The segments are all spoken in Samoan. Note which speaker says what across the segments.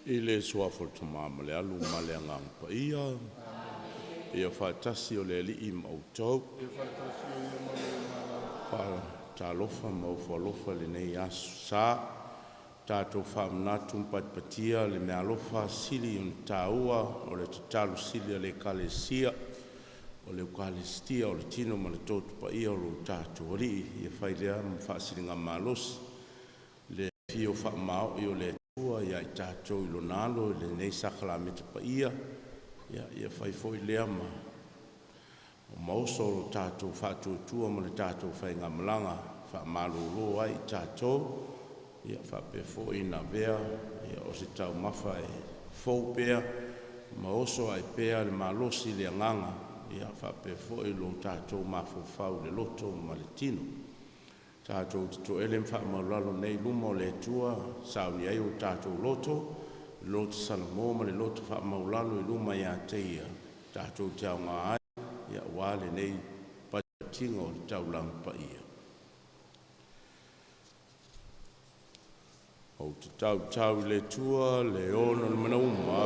Speaker 1: I le Suafa o le Tama ma le Alo ma le Agaga Paia. Ia faatasi o le Alii ma outou.
Speaker 2: Ia faatasi ai ma lou agaga.
Speaker 1: Faatalofa ma ofo alofa i lenei aso Sa, tatou faamanatu ma patipatia le meaalofa sili ona taua o le tatalo sili a le Ekalesia, o le Ukalesitia o le Tino ma le Toto Paia o lo tatou Alii. Ia fai lea ma faasiligamalosi i le afio faamaoi o le Atua ia i tatou i Lona Alo i lenei sakalameta paia. Ia fai foi lea ma oso lo tatou faatuatua ma le tatou faigamalaga, faamalolo ai i tatou, faapea foi ona avea o se taumafa e fou pea ma oso ae pea le malosi i le agaga, faapea foi lo tatou mafaufau i le loto ma le tino. Tatou te toele ma faamaualalo nei i luma o le Atua e sauni ai o tatou loto, loto salamo ma le loto faamaualalo i luma ia te Ia, tatou te aoga ai aua lenei patipatiga o le taulaga paia. Ou te tautau i le Atua le ona o le mea uma.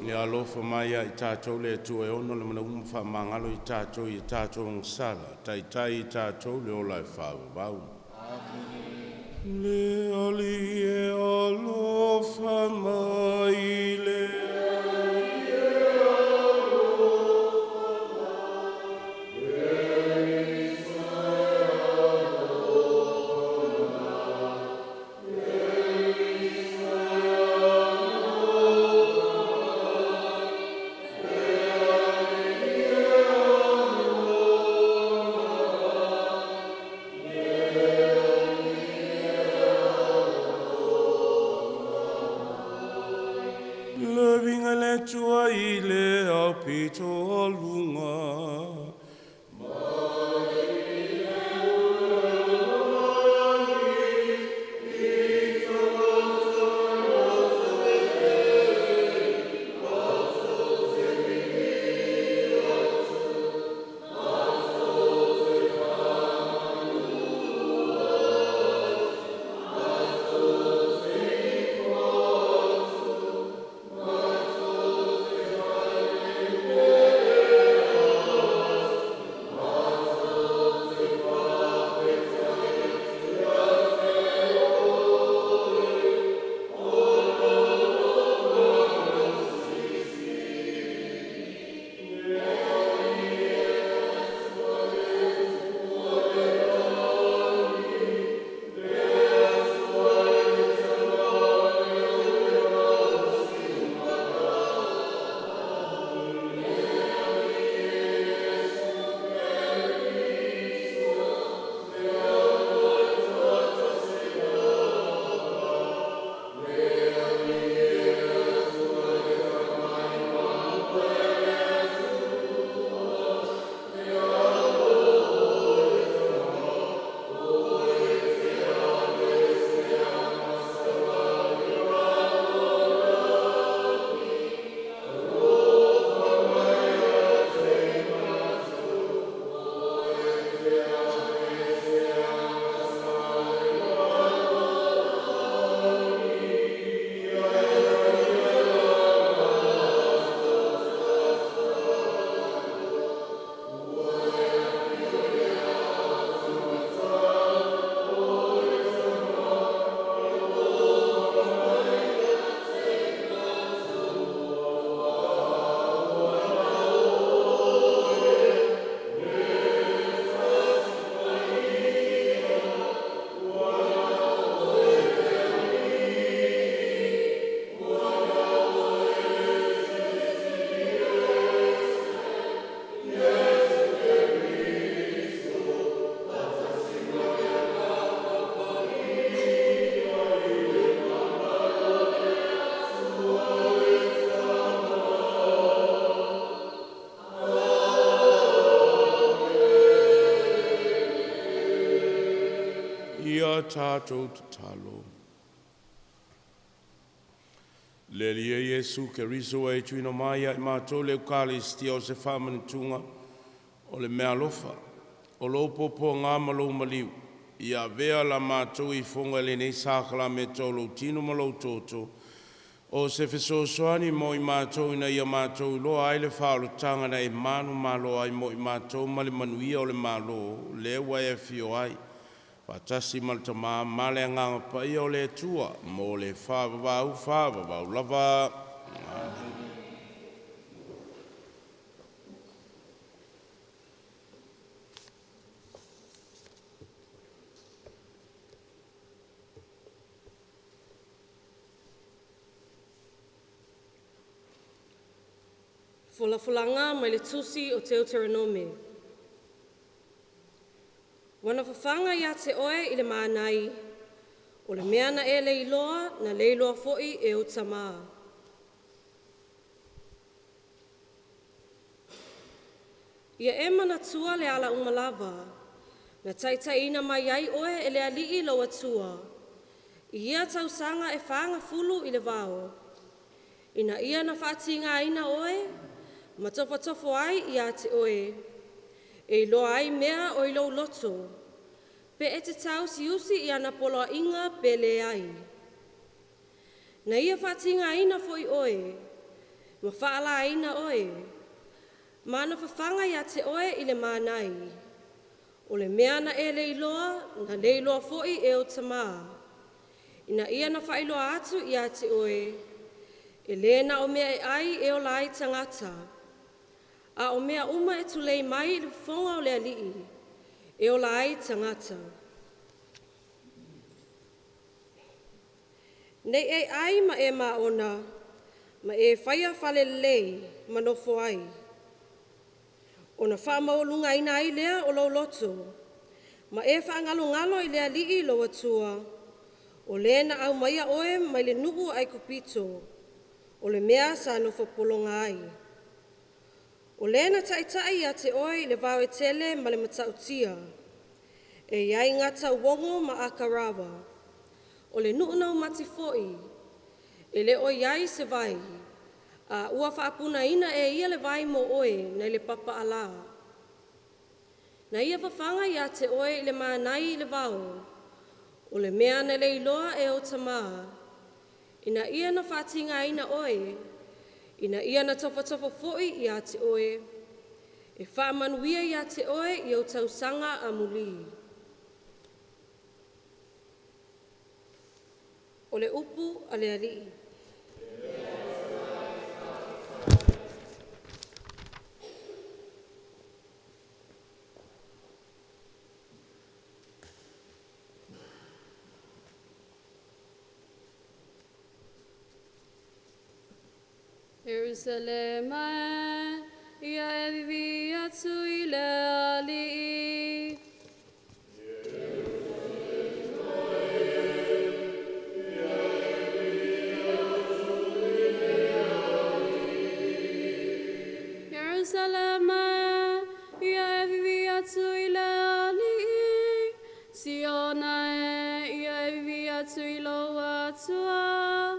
Speaker 1: Ia alofa mai ia i tatou le Atua e ona le mea uma, faamagalo i tatou i a tatou agasala, taitai i tatou i le ola e faavavau. Le Alii e alofa mai, le Alii e alofa mai, le Alii e alofa mai, le Alii e alofa mai, le Alii e alofa mai, le Alii e alofa mai. Le viiga i le Atua i le aupito uluga. a tatou tatalo. Le Alii e Iesu Keriso, ua e tuuina mai ia i matou le Ukaristia o se faamanatuga o le meaalofa o Lou puapuaga ma Lou maliu, ia avea la matou ifoga i lenei sakalameta o Lou Tino ma Lou Toto o se fesoasoani mo i matou ina ia matou iloa ai le faaolataga na e manumalo ai mo i matou ma le manuia o le Malo, lea ua e afio ai faatasi ma le Tama ma le Agaga Paia o le Atua mo le faavavau, faavavau lava.
Speaker 3: Folafolaga mai le Tusi o Teuteronome. Ua na fafaga ia te oe i le mānai, o le mea na e le iloa, na le iloa foi e ou tamā. Ia e manatua le ala uma lava na taitaiina mai ai oe e le Alii lou Atua i ia tausaga e 40 i le vao, ina ia na faatigaina oe ma tofotofo ai ia te oe, e iloa ai mea o i lou loto, pe e te tausiusi i ana poloaiga pe leai. Na ia faatigaina foi oe ma faalaina oe, ma na fafaga ia te oe i le mānai, o le mea na e le iloa, na le iloa foi e ou tamā, ina ia na faailoa atu ia te oe, e le na o mea e ai e ola ai tagata, a o mea uma e tulei mai i le fofoga o le Alii e ola ai tagata. Nei e ai ma e maona, ma e faia fale lelei ma nofo ai, ona faamaualugaina ai lea o lou loto, ma e faagalogalo i le Alii lou Atua, o Le na aumaia oe mai le nuu o Aikupito, o le mea sa nofo pologa ai. O Le na taitai ia te oe i le vaoetele ma le matautia, e i ai gata uogo ma akarava, o le nuu laumati foi, e le o i ai se vai, a ua faapunaina e Ia le vai mo oe nai le papaalā. Na ia fafaga ia te oe i le mānai i le vao, o le mea na le iloa e ou tamā, ina ia na faatigaina oe, ina ia na tofotofo foi ia te oe, e faamanuia ia te oe i ou tausaga amulī. O le upu a le Alii. Ierusalema e, ia e vivii atu i le Alii. Ierusalema e, ia e vivii atu i le Alii. Siona e, ia e vivii atu i lou Atua.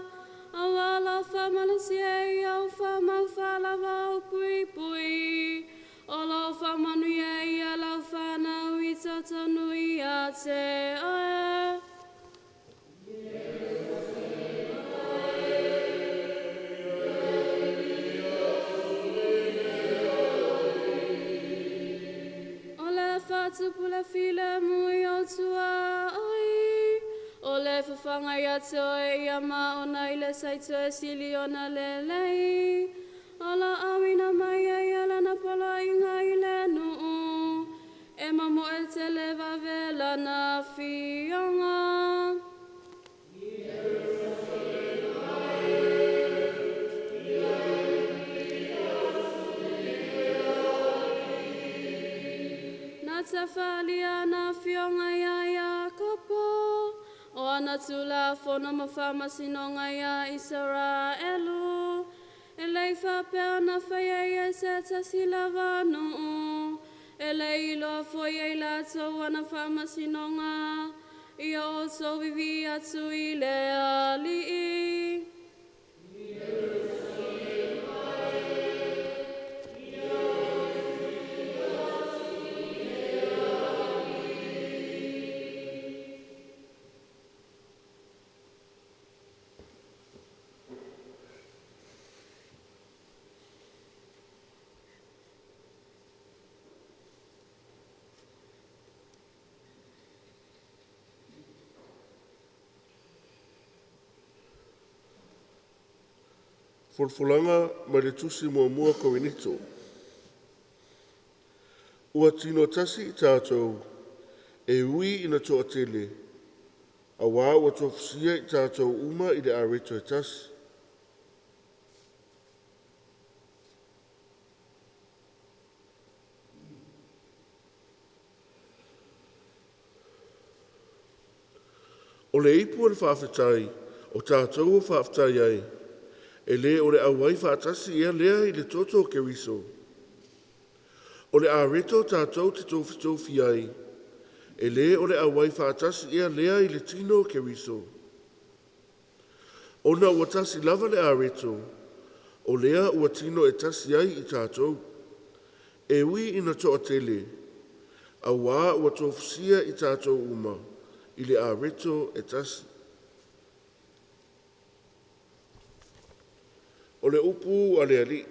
Speaker 3: Auā lau faamalosi e ia ua faamau faalava ou puipui. O lo o faamanuia e Ia lau fanau i totonu ia te oe. O le faatupu le filemu i ou tuaoi, o le fafaga ia te oe ia maona i le saito e sili ona lelei. O lo o auina mai e ia lana poloaiga i le nuu, e mamoe televave lana afioga. Na te faaalia ana afioga iā Iakopo, o ana tulafono ma faamasinoga iā Isaraelu. E le i faapea ona faia ia e se tasi lava nuu, e le i iloa foi e i latou ana faamasinoga.
Speaker 4: Ia outou vivi'i atu i le Alii.
Speaker 5: Folafolaga mai le Tusi Muamua a Korinito. Ua tino tasi i tatou, e ui ina toatele, auā ua tofusia i tatou uma i le areto e tasi. O le ipu o le faafetai o tatou e faafetai ai, e le o le auai faatasi ea lea i le toto o Keriso? O le areto tatou te tofitofi ai, e le o le auai faatasi ea lea i le tino o Keriso? Ona ua tasi lava le areto, o lea ua tino e tasi ai i tatou, e ui ina toatele, auā ua tofusia i tatou uma i le areto e tasi. O le upu a le Alii.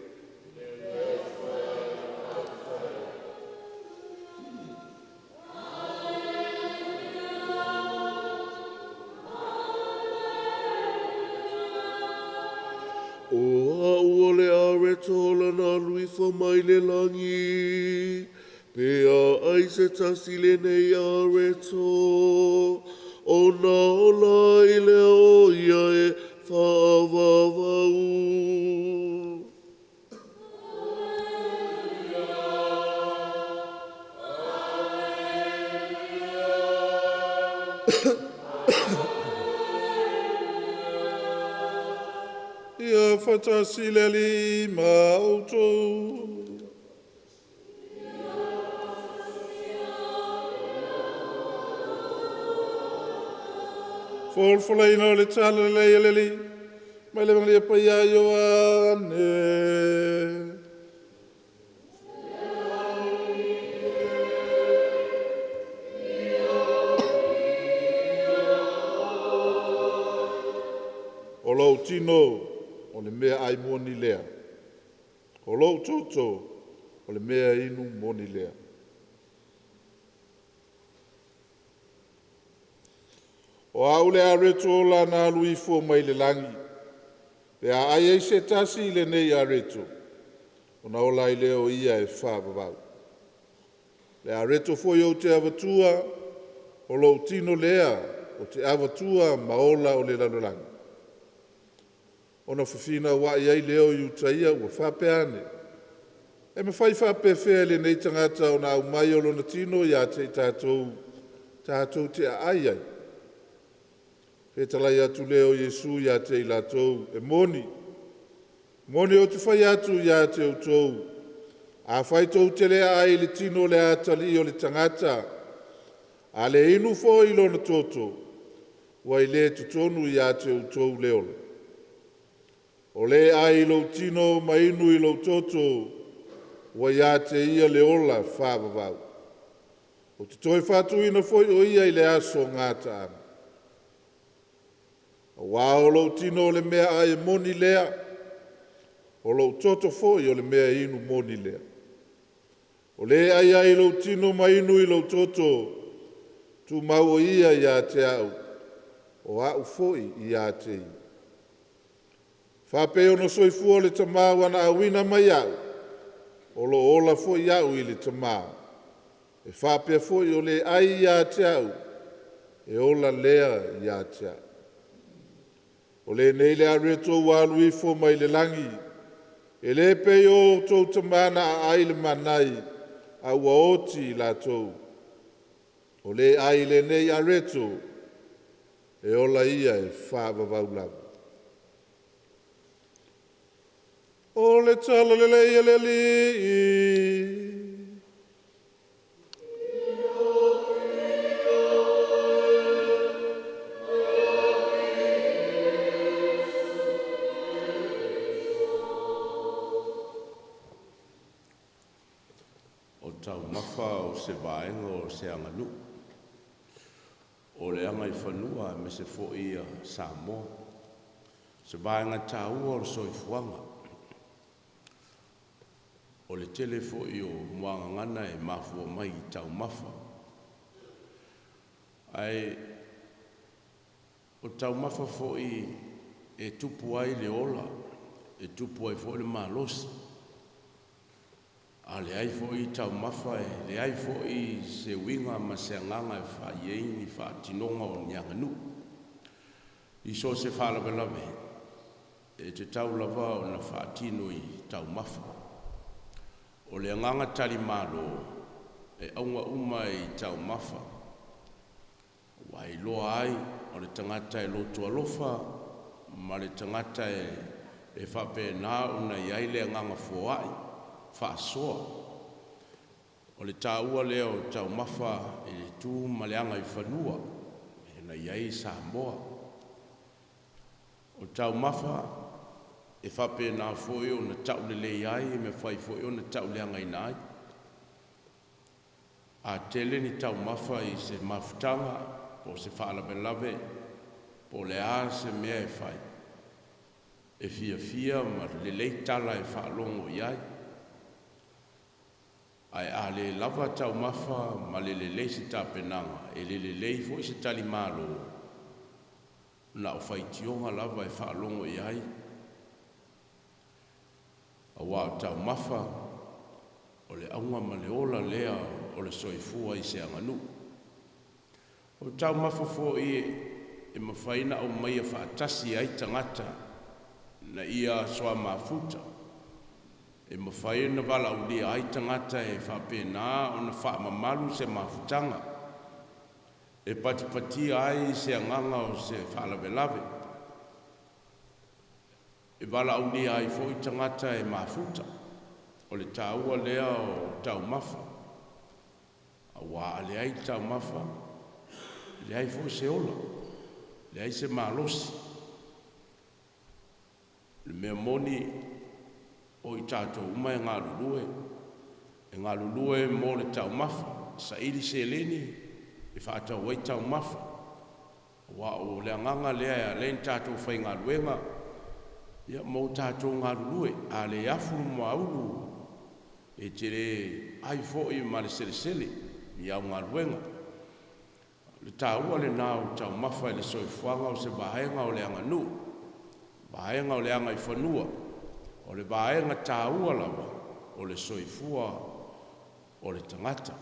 Speaker 5: O au o le areto ola na alu ifo mai le lagi. Pe a ai se tasi i lenei areto, ona ola ai lea o ia e faavavau.
Speaker 2: Ia faatasi le Alii ma outou. Folafolaina o le Talalelei a le Alii mai le Evagelia Paia a Ioane. O lou tino o le meaai moni lea, o lou toto o le meainu moni lea. O au le areto ola na alu ifo mai le lagi. Pe a ai ai se tasi i lenei areto, ona ola ai lea o ia e faavavau. O Le areto foi ou te avatua, o lou tino lea ou te avatua ma ola o le lalolagi.” Ona fefinauai ai lea o Iutaia ua faapea ane, “E mafai faapefea e lenei tagata ona aumai o lona tino ia te i tatou, tatou te aai ai?” Fetalai atu lea o Iesu ia te i latou, “E moni, moni ou te fai atu ia te outou, afai tou te le aai i le tino o le Atalii o le tagata, a le inu foi i lona toto, ua i le totonu ia te outou le ola. O le ai i lou tino ma inu i lou toto, ua ia te ia le ola faavavau. Ou te toe faatuina foi o ia i le aso gataaga. Auā o lou tino o le meaai moni lea, o lou toto foi o le meainu moni lea. O le ai ai i lou tino ma inu i lou toto, tumau o ia ia te au, o au foi ia te ia. Faapei ona soifua le Tamā ua na auina mai ai au, o lo o ola foi au i le Tamā, e faapea foi o le ai ia te au, e ola lea ia te au. O lenei le areto ua alu ifo mai le lagi, e le pei o outou tama na aai i le manai, a ua oti i latou. O le ai i lenei areto, e ola ia e faavavau lava.” O le Tala Lelei a le Alii.
Speaker 1: taumafa o se vaega o se aganuu, o le agaifanua aemaise foi ia Samoa. O se vaega taua o le soifuaga. O le tele foi o muagagana e mafua mai i taumafa. Ae o taumafa foi e tupu ai le ola, e tupu ai foi le malosi. A leai foi taumafa e leai foi se uiga ma se agaga e fai ai ni faatinoga o ni aganuu. I so o se faalavelave, e tatau lava ona faatino i taumafa. O le agaga talimalo, e auga uma i taumafa, ua iloa ai o le tagata e loto alofa ma le tagata e faapena ona i ai le agaga foai, faasoa. O le taua lea o taumafa i le tu ma le agaifanua na i ai Samoa. O taumafa e faapena foi ona taulelei ai, e mafai foi ona tauleagaina ai. A tele ni taumafa i se mafutaga po o se faalavelave po o le a se mea e fai, e fiafia ma lelei tala e faalogo i ai. Ae a le lava taumafa ma le lelei se tapenaga, e le lelei foi se talimalo, na o faitioga lava e faalogo i ai, auā o taumafa o le auga ma le ola lea o le soifua i se aganuu. O taumafa foi e mafai ona aumaia faatasi ai tagata na ia soa mafuta, e mafai ona valaaulia ai tagata e faapena ona faamamalu se mafutaga, e patipatia ai se agaga o se faalavelave, e valaaulia ai foi tagata e mafuta. O le taua lea o taumafa, auā a leai taumafa, e leai foi se ola, leai se malosi. O le mea moni, o i tatou uma e galulue, e galulue mo le taumafa, saili seleni e faatau ai taumafa, aua o le agaga lea e ala ai ona tatou faigaluega, ia mo tatou galulue. A le afu le muaulu, e te le ai foi ma le selesele i au galuega. O le taua lena o taumafa i le soifuaga, o se vaega o le aganuu, vaega o le agaifanua, o le vaega taua lava o le soifua o le tagata.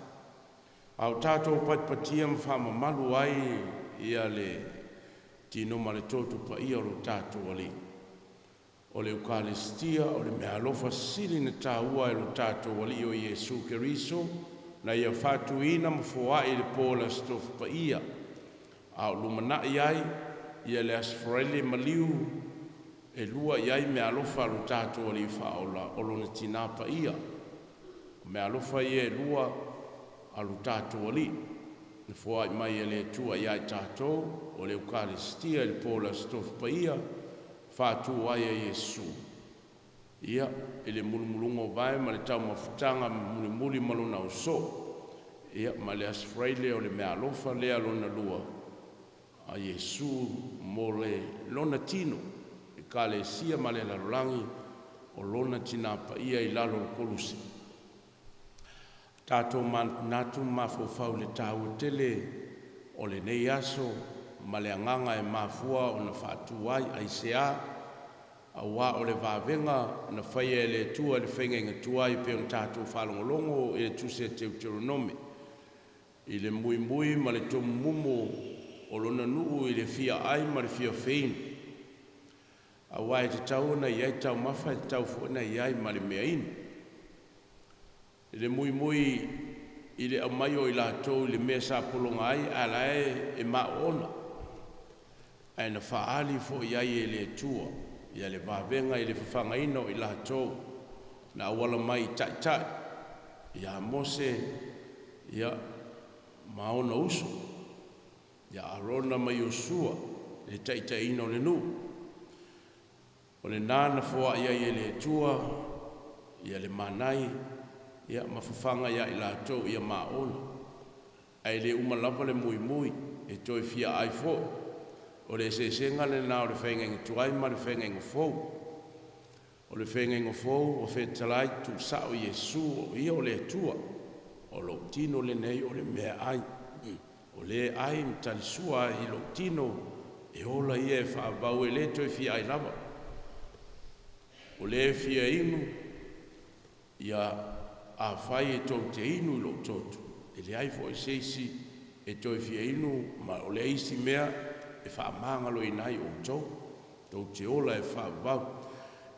Speaker 1: A o tatou patipatia ma faamamalu ai ia le tino ma le toto paia o lo tatou Alii, o le Eukalistia o le meaalofa sili na taua e lo tatou Alii o Iesu Keriso na ia faatuina ma foai i le po o le Aso Tofi Paia, a o lumanai ai ia le Aso Faraile maliu e lua i ai meaalofa a lo tatou Alii Faaola o Lona Tinā Paia. O meaalofa ia e lua a lo tatou Alii na foai mai e le Atua ia i tatou, o le Eukalistia i le po o le Aso Tofi Paia, faatu ai e Iesu ia i le mulumuluga o vae ma le taumafataga mulimuli ma lona ausoo. Ia ma le Aso Faraile o le meaalofa lea lona lua a Iesu mo le lona tino, Ekalesia ma le lalolagi, o lona Tinā Paia i lalo o le Koluse. Tatou manatunatu ma mafaufau i le taua tele o lenei aso ma le agaga e mafua ona faatu ai. Aisea? Auā o le vavega na faia e le Atua i le faiga tuai pei ona tatou faalogologo i le Tusi a Teuteronome i le muimui ma le tomumumu o lona nuu i le fia ai ma le fia feinu, auā e tatau ona i ai taumafa, e tatau foi ona i ai ma le meainu. I le muimui i le aumai o i latou i le mea sa pologa ai ae la e maoona, ae na faaali foi i ai e le Atua ia le vavega i le fafagaina o i latou na auala mai i taitai ia Mose ia ma ona uso ia Arona ma Iosua i le taitaiina o le nuu. O lena na foai ai e le Atua ia le manai. ia ma fafaga ia i latou ia maona. Ae le uma lava le muimui e toe fia ai fo'i. O le eseesega lenā o le feagaiga tuai ma le feagaiga fou. O le feagaiga fou ua fetalai tuusa'o Iesu o Ia o le Atua. O lo'u tino lenei o le meaai. O le ai ma talisua ai i lou tino e ola ia e faavavau e lē toe fia ai lava. O le fia inu ia afai e tou te inu i lou toto, e leai foi se isi e toe fia inu ma o le isi mea e faamagaloina ai outou, tou te ola e faavavau.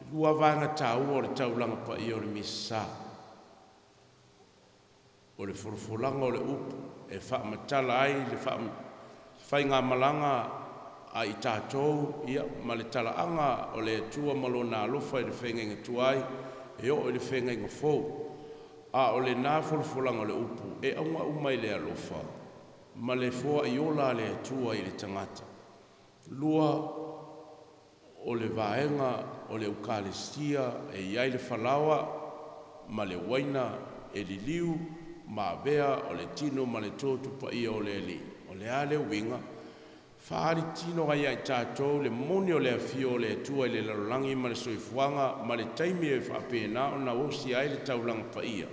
Speaker 1: E lua vaega taua o le taulaga paia o le Misasa. O le folafolaga o le upu e faamatala ai le faigamalaga a i tatou ia ma le talaaga o le Atua ma Lona alofa i le feagaiga tuai e oo i le feagaiga fou. A o lena folafolaga o le upu e auga uma i le alofa ma le foai ola a le Atua i le tagata. Lua, o le vaega o le Ekalesia e i ai le falaoa ma le uaina e liliu ma avea o le tino ma le toto paia o le Alii. O le a le uiga? Faaali tino ai ia i tatou le moni o le afio o le Atua i le lalolagi ma le soifuaga ma le taimi e faapena ona osia ai le taulaga paia.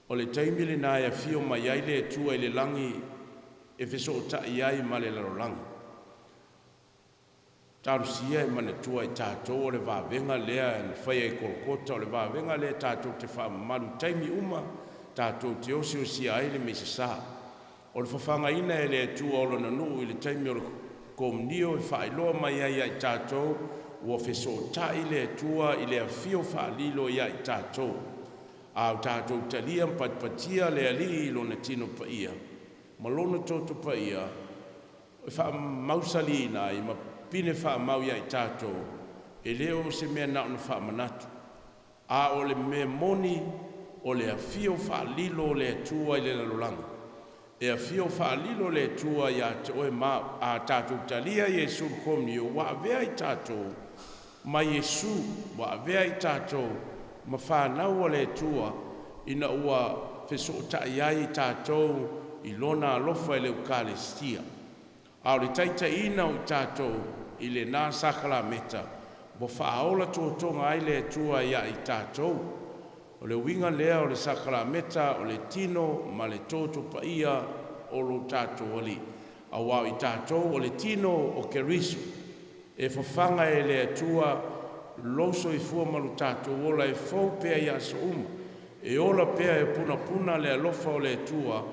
Speaker 1: O le taimi lena e afio mai ai le Atua i le lagi e fesootai ai ma le lalolagi. Talosia e manatua i tatou o le vavega lea na faia i Kolokota, o le vavega lea tatou te faamamalu i taimi uma tatou te osiosia ai le Misasa. O le fafagaina e le Atua o Lona nuu i le taimi o le Komunio e faailoa mai ai ia i tatou ua fesootai le Atua i le afio faalilo ia i tatou. A o tatou talia ma patipatia le Alii i Lona tino paia ma Lona toto paia, e faamausaliina ai ma pine faamau ia i tatou, e le o se mea na ona faamanatu, a o le mea moni o le afio faalilo o le Atua i le lalolagi. E afio faalilo le Atua ia te oe ma au. A tatou talia Iesu i le Komunio, ua avea i tatou ma Iesu, ua avea i tatou ma fanau a le Atua ina ua fesootai ai i tatou i Lona alofa i le Ekalesia. A o le taitaiina o i tatou i lena sakalameta, ua faaola totoga ai le Atua ia i tatou. O le uiga lea o le sakalameta o le tino ma le toto paia o lo tatou Alii, auā o i tatou o le tino o Keriso. E fafaga e le Atua lou soifua ma lo tatou ola e fou pea i aso uma, e ola pea e punapuna le alofa o le Atua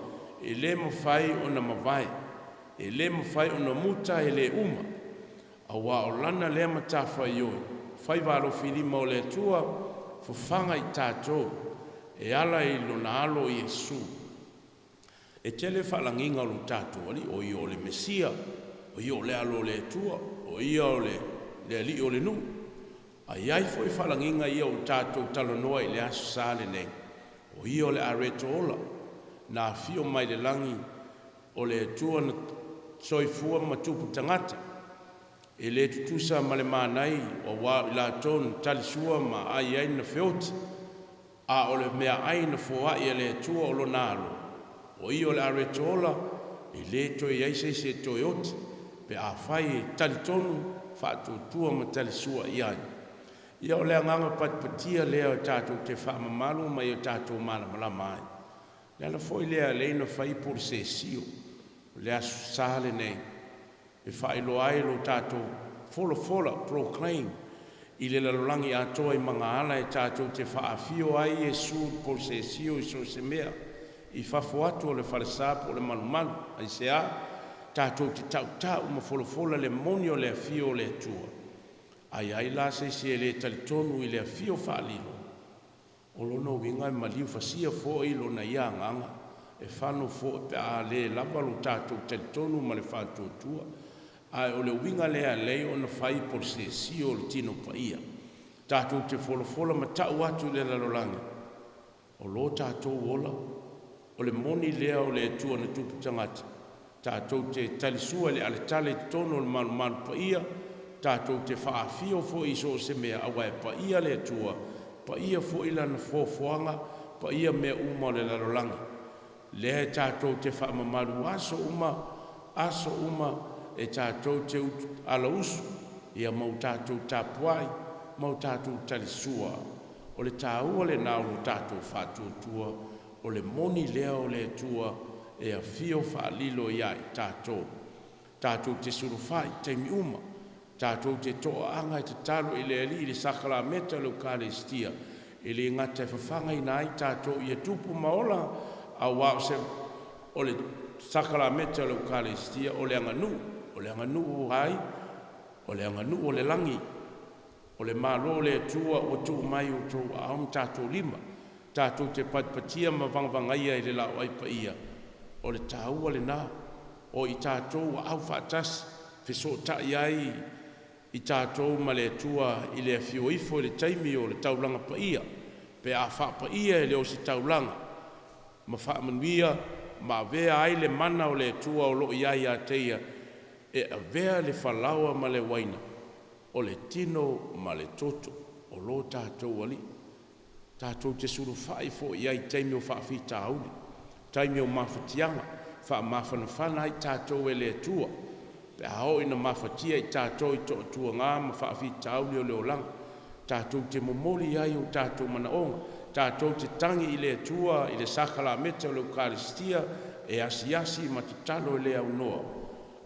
Speaker 1: e lē mafai ona mavae, e lē mafai ona muta, e lē uma, auā o lana lea matafaioi, faiva alofilima o le Atua, fafaga i tatou e ala i lona Alo o Iesu. E tele faalagiga o lo tatou Alii, o Ia o le Mesia, o Ia o le Alo o le Atua, o Ia o le Alii o le nuu. Ae i ai foi faalagiga ia ua tatou talanoa i le Aso Sa lenei, o Ia o le Areto ola na afio mai le lagi, o le Atua na soifua ma tupu tagata. E le tutusa ma le manai, auā o i latou na talisua ma aai ai na feoti, a o le meaai na foai e le Atua o Lona Alo, o Ia o le areto ola, e lē toe i ai se isi e toe oti pe afai e talitonu, faatuatua ma talisua i ai. Ia o le agaga patipatia lea tatou te faamamalu ma ia tatou malamalama ai. O le ala foi lea e alai ona fai pulesesio o le Aso Sa lenei e faailoa ai lo tatou folafola proclaim i le lalolagi atoa i magaala e tatou te faafio ai Iesu i le pulesesio i so o se mea i fafo atu o le falesa po o le malumalu. Aisea? Tatou te tautau ma folafola le moni o le afio o le Atua. A i ai la se isi e le talitonu i le afio faalilo, o lona uiga e maliu fasia foi lona ia agaga, e fano foi pe a le lava lo tatou talitonu ma le faatuatua. Ae o le uiga lea e alai ona fai pulesesio o le tino paia, tatou te folafola ma tau atu i le lalolagi o lo tatou ola, o le moni lea o le Atua na tupu tagata, tatou te talisua i le aletale i totonu o le malumalu paia, tatou te faafio foi i so o se mea, auā e paia le Atua, paia foi Lana foafoaga, Paia mea uma o le lalolagi. Lea e tatou te faamamalu aso uma, aso uma e tatou te alausu ia ma o tatou tapuai ma o tatou talisua. O le tāua lena o lo tatou faatuatua, o le moni lea o le Atua e afio faalilo ia i tatou. Tatou te sulufai i taimi uma, tatou te toaaga e tatalo i le Alii i le sakalameta o le Eukalesitia, e le gata e fafagaina ai tatou ia tupu ma ola, aua o se o le sakalameta o le Eukalesitia o le aganuu, o le aganuu a ai? O le aganuu o le lagi, o le Malo o le Atua ua tuu mai i outou aao ma tatou lima, tatou te patipatia ma vagavagaia i le laauai paia, o le taua lena, o i tatou ua aufaatasi, fesootai ai i tatou ma le Atua i le afio ifo i le taimi o le taulaga paia, pe a faapaia e le ositaulaga ma faamanuia ma avea ai le mana o le Atua o lo o i ai ia te ia e avea le falaoa ma le uaina, o le tino ma le toto o lo tatou Alii. Tatou te sulufai foi i ai i taimi o faafitauli, taimi o mafatiaga, faamafanafana ai tatou e le Atua pe a oo ina mafatia i tatou i toatuaga ma faafitauli o le olaga. Tatou te momoli ai o tatou manaoga, tatou te tagi i le Atua i le sakalameta o le Eukalesitia e asiasi ma tatalo e le aunoa.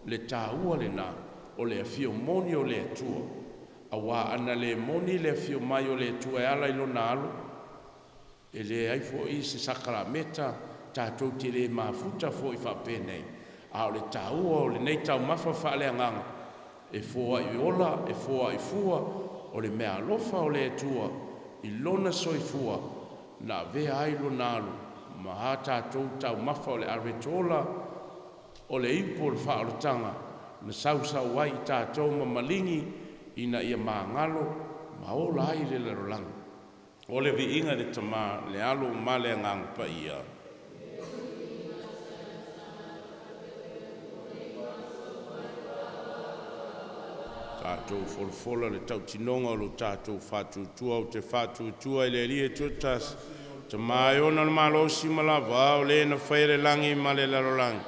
Speaker 1: Le taua lena o le afio moni o le Atua, aua ana le moni le afio mai o le Atua e ala i Lona Alo, e leai foi se sakalameta, tatou te le mafuta foi faapenei. A o le taua o lenei taumafa faaleagaga e foai ola, e foai fua, o le meaalofa o le Atua i Lona soifua na avea ai Lona Alo ma a tatou taumafa o le areto ola, o le ipu o le faaolataga na sausau ai i tatou ma maligi ina ia magalo ma ola ai le lalolagi. O le viiga i le Tama, le Alo ma le Agaga Paia. Tatou folafola le tautinoga o lo tatou faatuatua. Ou te faatuatua i le Alii e toatasi, Tama e ona le malosi ma lava, o le na faia le lagi ma le lalolagi,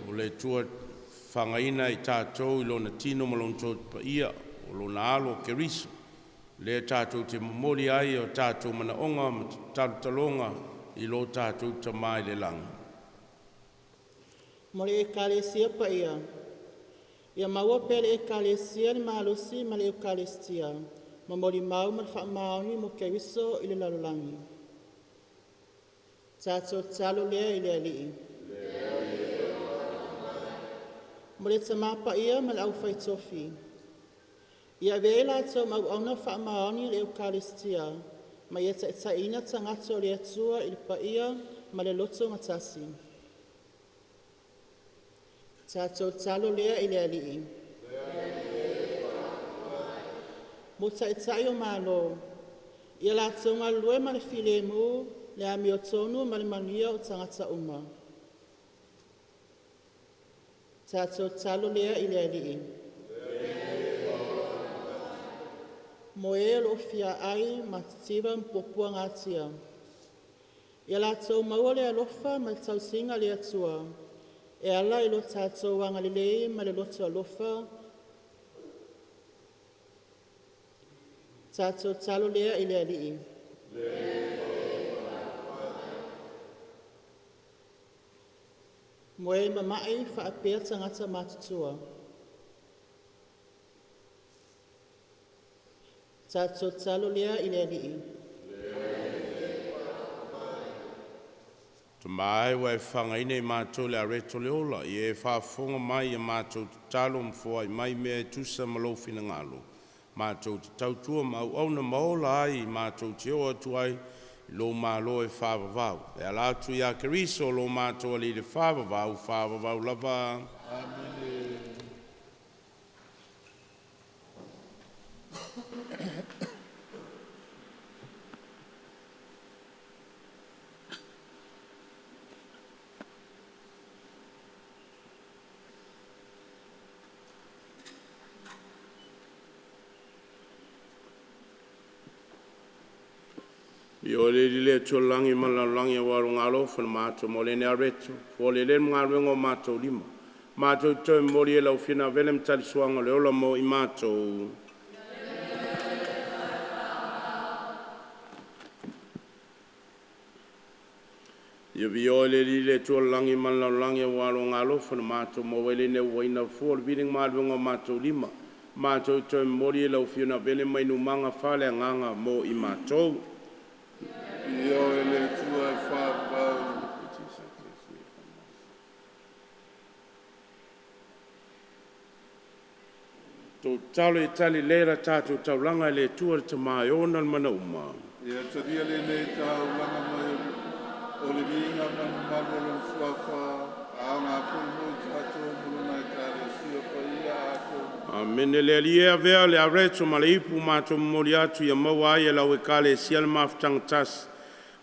Speaker 1: O le Atua fagaina i tatou i Lona tino ma Lona toto paia, o Lona Alo o Keriso, lea tatou te momoli ai o tatou manaoga ma talotaloga i lo tatou Tama i le lagi.
Speaker 6: Mo le Ekalesia paia, ia maua pea e le Ekalesia le malosi ma le Eukalesitia, ma molimau ma le faamaoni mo Keriso i le lalolagi. Tatou tatalo lea i le Alii. Mo le Tama Paia ma le aufaitofi, ia avea i latou ma auauna faamaoni a le Eukalesitia, ma ia taitaiina tagata o le Atua i le paia ma le loto gatasi. Tatou tatalo lea i le Alii. Mo taitai o Malo, Ia latou galulue ma le filemu, le amiotonu ma le manuia o tagata uma. Tatou tatalo lea i le Alii. Mo e o loo fia ai ma titiva ma puapuagatia. Ia latou maua le alofa ma le tausiga a le Atua, e ala i lo tatou agalelei ma le loto alofa. Tatou tatalo lea i le Alii. Mo e mamai faapea tagata matutua. Tatou tatalo lea i le Alii.
Speaker 1: Tama e ua e fagaina i matou le areto le ola, ia e faafofoga mai ia matou tatalo ma foai mai mea e tusa ma lou finagalo. Matou te tautua ma auauna ma ola ai matou te oo atu ai i lou malo e faavavau. E ala atu ia Keriso lo matou Alii le faavavau, faavavau lava.
Speaker 2: Amene.
Speaker 1: Ia le Alii le Atua o le lagi ma le lalolagi aua loga alofa na matou mo lenei areto fua lelei le galuega o matou lima. Matou te toe momoli e lau Afioga avele ma tali suaga o le ola mo i matou. Ia viia le Alii le Atua o le lagi ma le lalolagi aua loga alofa na matou maua ai lenei uaina fua o le vidiga galuega o matou lima. Matou te toe momoli e lau Afioga avele ma inumaga faaleagaga mo i matou.
Speaker 2: Viia oe le Atua e faavavau.
Speaker 1: Tatalo ia tali lelei la tatou taulaga e le Atua le Tama e ona le mana uma.
Speaker 2: Ia talia lenei taulaga mai o le viiga ma le mamalu o Lona Suafa, a aoga foi mo i tatou ma Lona Ekalesia paia atoa.
Speaker 1: Amene. Le Alii e avea le areto ma le ipu matou momoli atu ia maua ai e lau Ekalesia le mafutaga tasi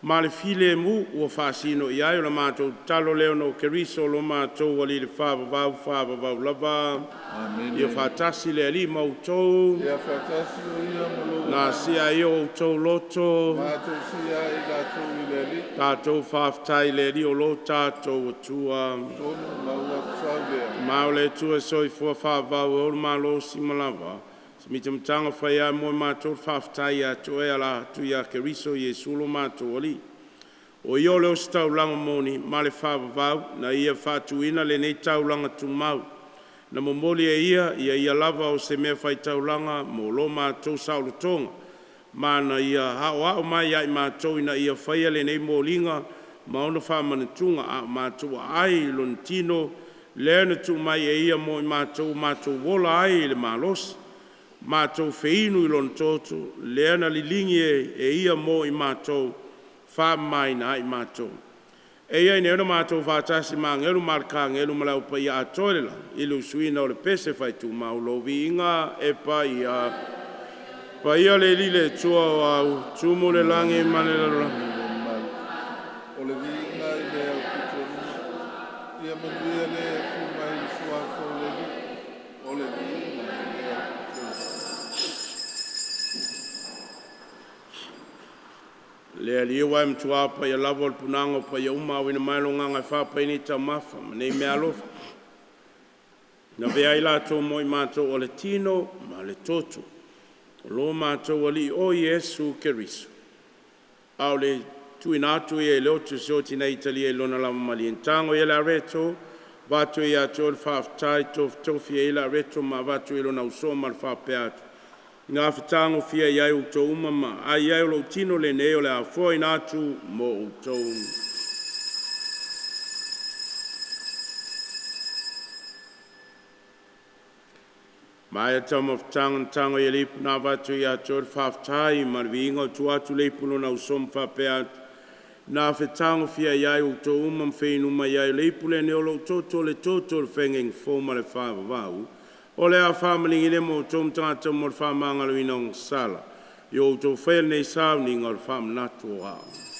Speaker 1: ma le filemu ua faasino i ai. O le matou tatalo lea ona o Keriso lo matou Alii le faavavau, faavavau lava.
Speaker 2: Amene.
Speaker 1: Ia faatasi le Alii ma outou.
Speaker 2: Ia faatasi o ia ma lou
Speaker 1: Na
Speaker 2: agaga.
Speaker 1: sia ai o outou loto.
Speaker 2: Matou sia ai latou i le Alii.
Speaker 1: Tatou faafetai i le Alii o lo tatou Atua.
Speaker 2: Tonu ma ua tatau lea.
Speaker 1: Ma o le Atua soifua faavavau e olo malosi ma lava. Se mitamitaga fai a mo matou faafetai ia te oe ala atu ia Keriso Iesu lo matou Alii. O ia o le ositaulaga moni ma le faavavau na ia faatuina lenei taulaga tumau, na momoli e Ia ia Ia lava o se meafaitaulaga mo lo matou saolotoga, ma na ia aoao mai ia i matou ina ia faia lenei moliga ma ona faamanatuga, a o matou aai i Lona tino lea na tuu mai e Ia mo i matou, ua matou ola ai i le malosi, matou feinu i Lona toto lea na liligi e Ia mo i matou, faamamaina ai i matou. E ia ina matou faatasi ma agelu ma alekagelu ma le au paia atoa i le lagi i le usuina o le pese faaitumau, Lou viiga e paia, paia le Alii le Atua o Au, tumu le lagi ma le lalolagi.
Speaker 2: Le mamalu. O le viiga i le aupito Ia manuia le afio mai i le Suafa o le Alii. O le viiga i le aupito.
Speaker 1: Le Alii aua e matua paia lava o le punaga o paia uma auina mai lo agaga e faapai ai nei taumafa ma nei meaalofa na avea ai latou mo i matou o le tino ma le toto o lo matou Alii o Iesu Keriso. A o le tuuina atu ia i le oto e sioti ina ia talia i lona lavamalie, tago ia le areto, avatu ai ia te Oe le faafetai, tofitofi ai le areto ma avatu i lona ausoo ma le faapea atu, “Ia fetagofia ai outou uma ma ai ai o lou tino lenei o le a foaina atu mo outou.” Maea taumafataga, na tago ia le ipu na avatu ai ia te Oe le faafetai ma le viiga, tuu atu le ipu i lona uso ma faapea atu, “Na fetagofia ai outou uma ma feinu mai ai, o le ipu lenei o lou toto, o le toto o le faigaiga fou ma le faavavau, o le a faamaligi lea mo outou ma tagata uma mo le faamagaloina o sala. I o outou faia lenei sauniga o le faamanatu o a'u.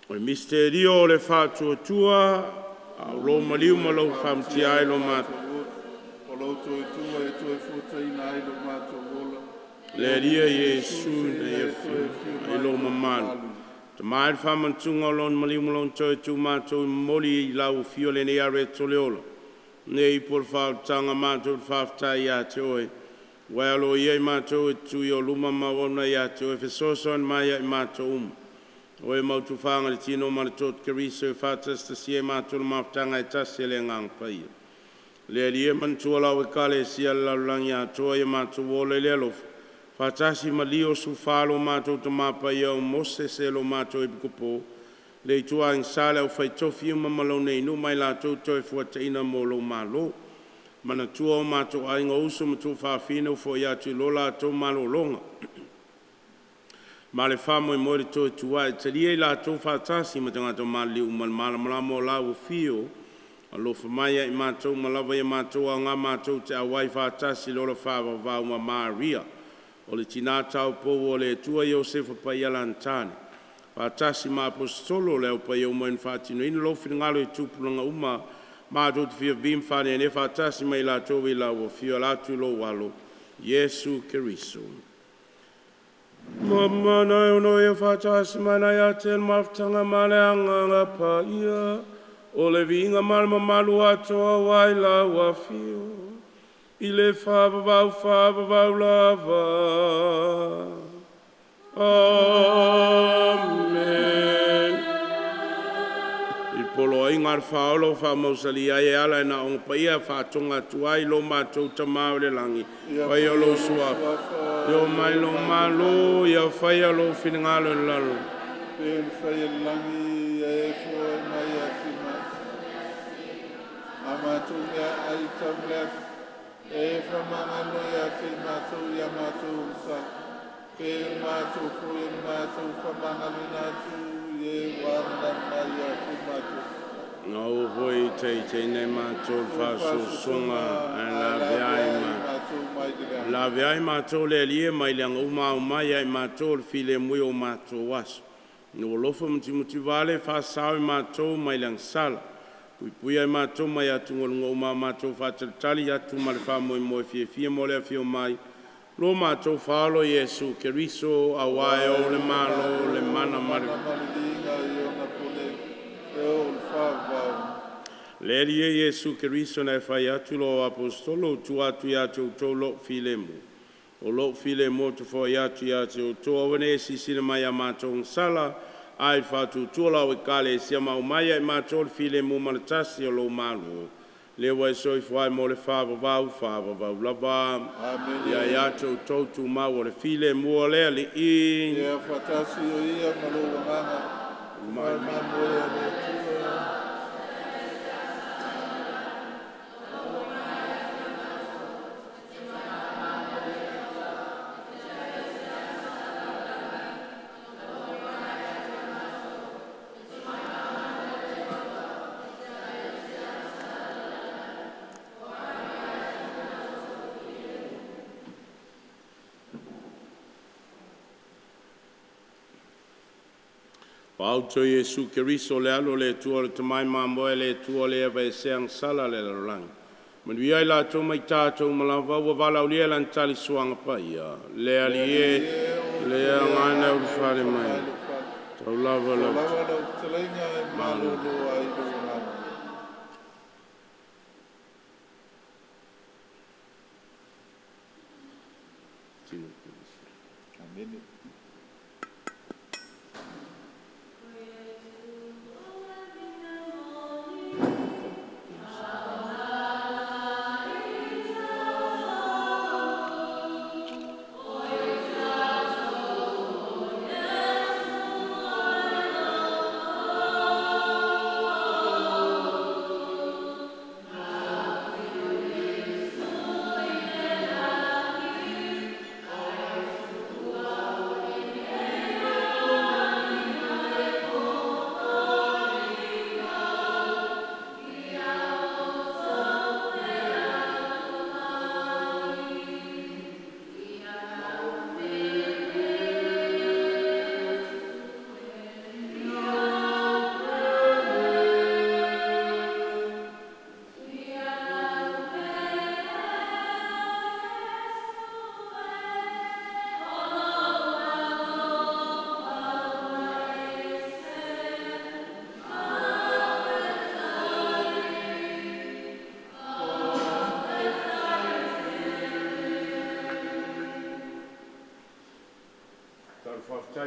Speaker 1: O le misitelio o le faatuatua, a o lou maliu ma lou faamatia ai lo matou.
Speaker 2: O lou toe tua e toe fuataina ai lo matou ola.
Speaker 1: Le Alia Iesu ina ia afio mai lou mamalu. Tama i le faamanatuga o Lona maliu ma Lona toe tu matou i momoli i lau afio lenei areto le ola. Nei ipu o le faaolataga matou te faafetai ia te oe. Ua e aloaia i matou e tutui o luma ma auauna ia te oe fesoasoani mai ia i matou uma. O e mautufaga le tino ma le toto Keriso e faatasitasia i matou le mafutaga e tasi e le Agaga Paia. Le Alia e manatua lau Ekalesia i le lalolagi atoa ia matou ola i le alofa, faatasi ma Lio 14 lo matou Tamā Paia o Mosese lo matou Epikopo, le ituaiga le aufaitofi uma ma lou nei nuu mai latou toe fuataina mo lou Malo. Manatua o matou aiga, o uso ma tuafafine ua fo'i atu i lo latou malologa ma le faamoemoe i le toe tua'i, talia i latou faatasi ma tagata maliliu uma i le malamalama o lau Afio. Alofa mai ia i matou uma lava, ia matou aoga matou te auai faatasi i le ola faavavau ma Maria, o le Tinā Taupou o le Atua, Iosefa Paialagitane, faatasi ma Aposetolo o le Au Paia uma na faatinoina lou finagalo i tupulaga uma, matou te fia ma faaneenee faatasi ma i latou i lau Afio e ala atu i lou Alo, Iesu Keriso. Ia faatasi mai ia te le mafutaga ma le Agaga Paia, o le viiga ma le mamalu atoa auā i lau Afio, i le faavavau, faavavau lava. Amene. I le poloaiga a le Faaola ua faamausali ai e ala ina ogapaia faatoga atu ai lo matou Tamā oi le lagi,
Speaker 2: Ia
Speaker 1: faia
Speaker 2: faia
Speaker 1: lou
Speaker 2: lou
Speaker 1: suafa,
Speaker 2: suafa,
Speaker 1: ia
Speaker 2: ia
Speaker 1: mai
Speaker 2: o
Speaker 1: lou
Speaker 2: malo,
Speaker 1: malo, ia faia lou finagalo i le lalolagi.
Speaker 2: Pe le fai e le lagi, ia e foai mai ia te matou. A matou mea ai taumeleafi, e whamangalo ia te matou ia matou sa. Pe le matou foi e le matou whamangalo ina atu, e ua mana mai ia te matou.
Speaker 1: Na o foi teiteinei matou le
Speaker 2: O
Speaker 1: faasosoga
Speaker 2: faasosoga
Speaker 1: ae
Speaker 2: ae
Speaker 1: lave
Speaker 2: lave
Speaker 1: ai
Speaker 2: ai
Speaker 1: ma
Speaker 2: matou mai le leaga.
Speaker 1: lave ai matou le Alie mai le aga uma ao mai ai matou le filemu i o matou aso. Ina ua alofa ma timoti vale faasao i matou mai le agasala. Puipuia i matou mai atugaluga uma a matou faatalitali atu ma le faamoemoe fiafia mo le afio mai lo matou Faaola Iesu Keriso, auā
Speaker 2: Aua
Speaker 1: e
Speaker 2: e
Speaker 1: ou le
Speaker 2: o le
Speaker 1: Malo,
Speaker 2: malo,
Speaker 1: le mana
Speaker 2: le
Speaker 1: ma le
Speaker 2: mana ma le viiga i ona pone, e o le whaavavau.
Speaker 1: Le Alie Iesu Keriso na e fai atu i lō Aposetolo ua tuu atu ia te outou lo'u filemu. O lo'u filemu ou te foai atu ia te outou, aua ne i e silasila mai i a matou agasala, ae i le faatuatua o lau Ekalesia ma aumai ia i matou le filemu ma le tasi o lou Malo, lea ua e soifua ai mo le faavavau, faavavau lava. Ia
Speaker 2: Amene.
Speaker 1: ia te outou tumau o le filemu o le Alii.
Speaker 2: Ia faatasi o ia ma lou agaga, faamamoe a le Atua.
Speaker 1: Faaauto Iesu Keriso le Alo o le Atua o le Tamai mamoe a le Atua le aveesea agasala a le lalolagi, manuia ai latou ma i tatou uma lava ua valaaulia i lana tali suaga paia. Le
Speaker 2: Le
Speaker 1: Alii
Speaker 2: Alii
Speaker 1: e,
Speaker 2: e, ou
Speaker 1: le
Speaker 2: te le
Speaker 1: Agaga
Speaker 2: agaga e
Speaker 1: ulufale
Speaker 2: ulufale
Speaker 1: mai,
Speaker 2: mai lou fale.
Speaker 1: tau lava
Speaker 2: Tau
Speaker 1: lau
Speaker 2: lava lau fetalaiga e
Speaker 1: Malo.
Speaker 2: malolo ai lou agaga. Amene.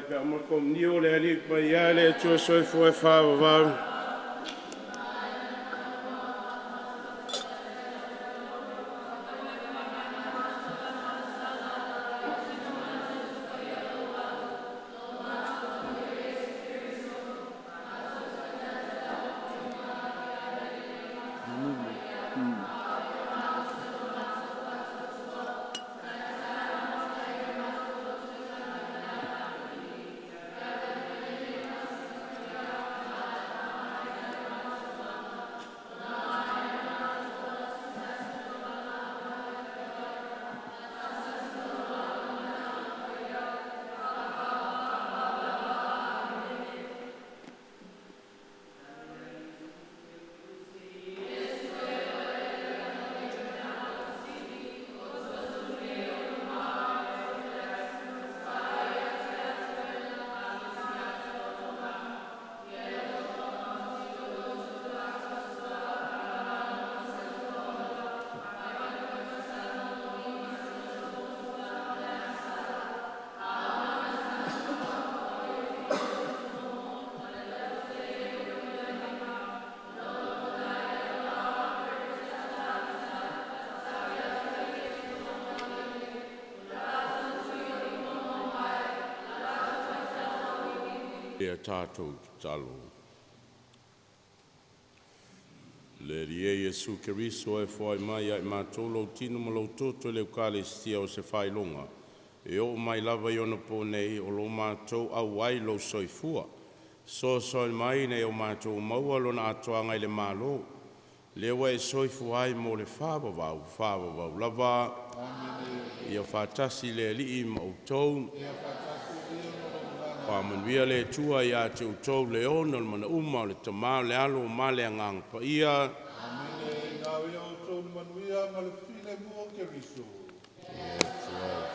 Speaker 1: Pe ma komunio le Alii Paia le Atua soifua e faavavau. Ia tatou tatalo. Le Alii e Iesu Keriso, e foai mai ia i matou lou tino ma lou toto i le Eukalestia o se faailoga, e oo mai lava i ona po nei o lo matou auai lou soifua. Fesoasoani mai ina ia o matou maua lona atoaga i le Malo, lea ua e soifua ai mo le faavavau, faavavau lava. Ia faatasi le Alii ma outou. Faamanuia le Atua ia te outou le ona o le manauma o le Tama, o le Alo ma le Agaga Paia.
Speaker 2: Amene. Gao ia outou le manuia ma le filemu o Keriso.
Speaker 1: Le Atua.